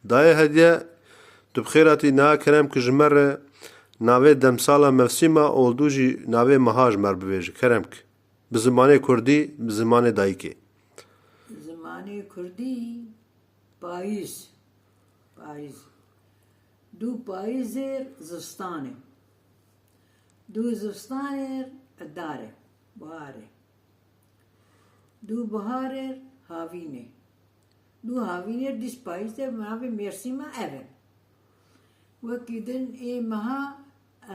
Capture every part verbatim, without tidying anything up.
Dayê Hediye, tu bi xêr hatî. Niha kerem ki ji me re navê demsala mevsîma û dû jî navê meha ji me re bibêje, kerem ki. Bi zimanê kurdî, bi zimanê dayikê. Zimanê kurdî, payîz. Payîz. Dû payîzêr zistanê. Dû zistanêr edare, buhare. Dû buharêr havînê. Dû havînêr dîs payîzê navê Mêrsîma ev e. Wekî din ê meha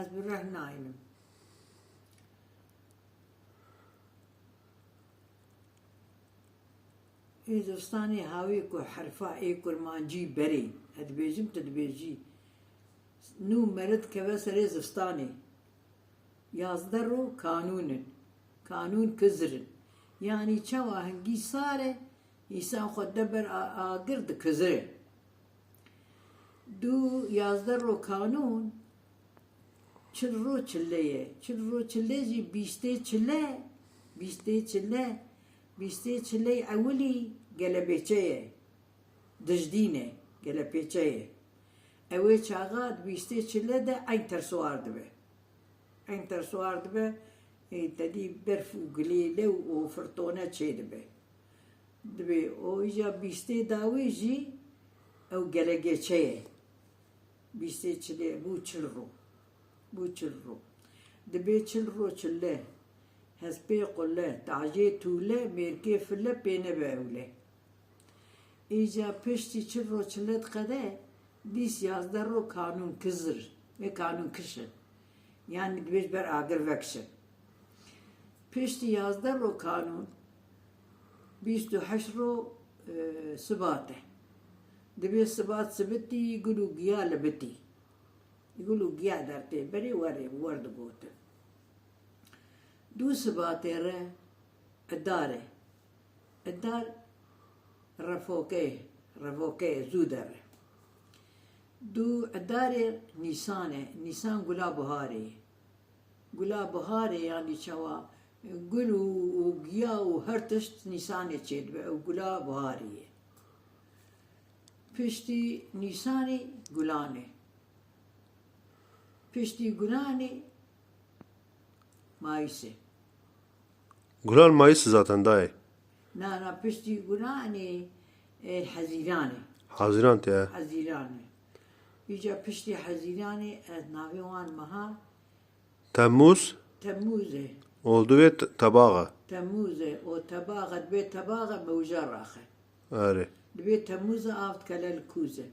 ez bi rih naynim. Ê zistanê hawê ku herfa ê kurmancî berê, ez dibêjim, tu dibêjî. Nû meret keve serê zistanê. Yazdeh ro kanûn in. Kanûn kizir in. Yanî çawa hingî sar e, însan xwe de ber a-, agir dikizire. Dû yazdeh ro kanûn, çil ro çile ye. Çil ro çile jî bîstê çile, bîstê çile, bîstê çiley ewilî gelebêçe ye. Dijdîn e, gelepêçe ye. Ew ê çaxa di bîstê çile de eyn tersuar dibe. Eyn tersuar dibe, ê, te dî berf û gilêle û firtone çê dibe. Dibê o îja bîstê dawî jî ew gelegêçe ye. Bîstê çilê bû çil ro. Bû çil ro. Dibê çil ro çile, hespê qule, tacê tûle, mêrkê file pê nebe ewle. Îca piştî çil ro çile diqede, dîs yazdeh ro kanûn kizir, ê kanûn kiş in. Yanî dibêj ber agir vekişin. Piştî yazdeh ro kanûn, bîst û heşt ro, e, sibat e. Dibê sibat sibitî, gul û giya li bitî. Gul û giya dertê berê werê, wer digotin. Dû sibatê re edar e. Edar refoke, revoke zû der e. Dû edarê nîsan e. Nîsan gula buharê ye. Gula buharê yanî çawa? Gul û, û giya û her tişt nîsanê çêdibe. Ew gula buharê ye. Piştî nîsanê gulan e. Piştî gulanê mayîs e. Gulan mayîs e zaten dayê. Na, na, piştî gulanê, e, hezîran e. Hezîran tê, e. Hezîran e. Îca piştî hezîranê ez navê wan meha Temmûz? Temmûz e. Û dibê te-, tebax e. Temmûz e. O tebax e, dibê tebax e, mewja raxe. Erê. Dibê Temmûz e, av dikele li kûz e.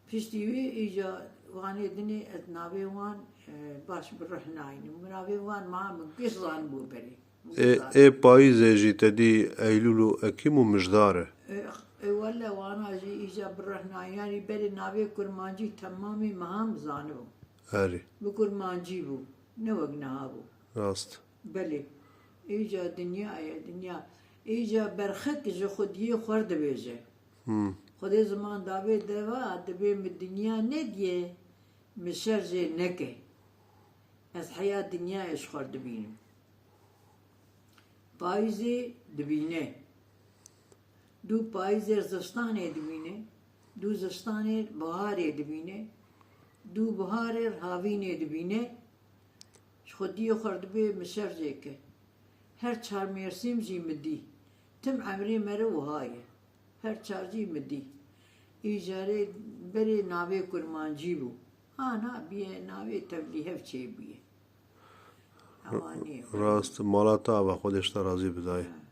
Piştî wî îca wanê dinê ez navê wan, e, baş bi rih naynim. Min navê wan ma min giş zanibû berê. Ê, ê payîzê jî te dî Eylûl û Ekîm û Mijdar e. Ê, ê wele wana jî îca bi rih naynim. Yanî berê navê kurmancî temamî meha min zanibû. Erê. Bi kurmancî bû. Ne wek niha bû. Rast. Belê. Îca dinya ye, dinya. Îca berxek ji xwediyê xwar dibêje. Hmm. Xwedê ziman davê deva, dibê min dinya nediye, min şer jê neke. Ez heya dinyayê ji xwar dibînim. Payîzê dibîne. Dû payîzêr zistanê dibîne, dû zistanêr biharê dibîne, dû biharêr havînê dibîne, ji xwediyê xwe dibê min şer jê ke. Her çar mêrsîm jî min dî. Tim emrê me re wiha ye. Her çar jî min dî. Îcarê berê navê kurmancî bû. Ana bîye navê tevlîhev çêbûye. Hewanî. Rast, mala te ava, Xwedê ji te razî bidayê. Ha.